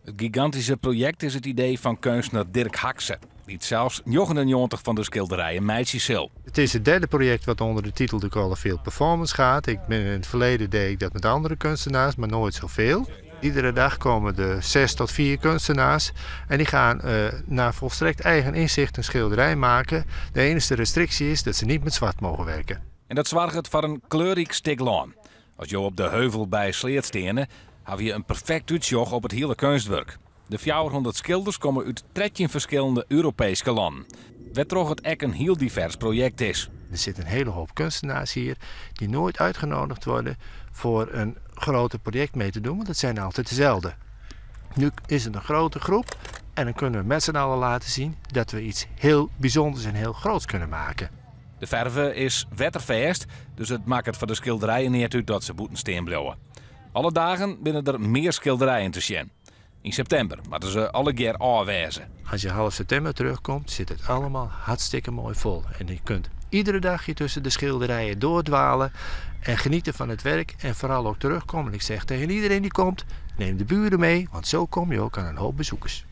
It gigantyske projekt is it idee fan keunstner Dirk Hakze, dy't sels 99 fan de skilderijen meitsje sil. Het is het derde project wat onder de titel de Colorfield Performance gaat. Ik ben, in het verleden deed ik dat met andere kunstenaars, maar nooit zoveel. Iedere dag komen er 6 tot 4 kunstenaars en die gaan naar volstrekt eigen inzicht een schilderij maken. De enige restrictie is dat ze niet met zwart mogen werken. En dat soarget foar in kleurryk stik lân. As jo op de heuvel by Sleat steane, hawwe je in perfekt útsjoch op it hiele keunstwurk. De 400 skilders komme út 13 ferskillende Europeeske lannen, wêrtroch't it ek in hiel divers projekt is. Er zit een hele hoop kunstenaars hier die nooit uitgenodigd worden voor een groter project mee te doen, want het zijn altijd dezelfde. Nu is het een grote groep en dan kunnen we met z'n allen laten zien dat we iets heel bijzonders en heel groots kunnen maken. De ferve is wetterfêst, dus it makket foar de skilderijen neat út dat se bûten stean bliuwe. Alle dagen binne der mear skilderijen te sjen. Yn septimber moatte se allegear ôf wêze. Als je half september terugkomt, zit het allemaal hartstikke mooi vol. En je kunt iedere dag hier tussen de schilderijen doordwalen en genieten van het werk en vooral ook terugkomen. Ik zeg tegen iedereen die komt, neem de buren mee, want zo kom je ook aan een hoop bezoekers.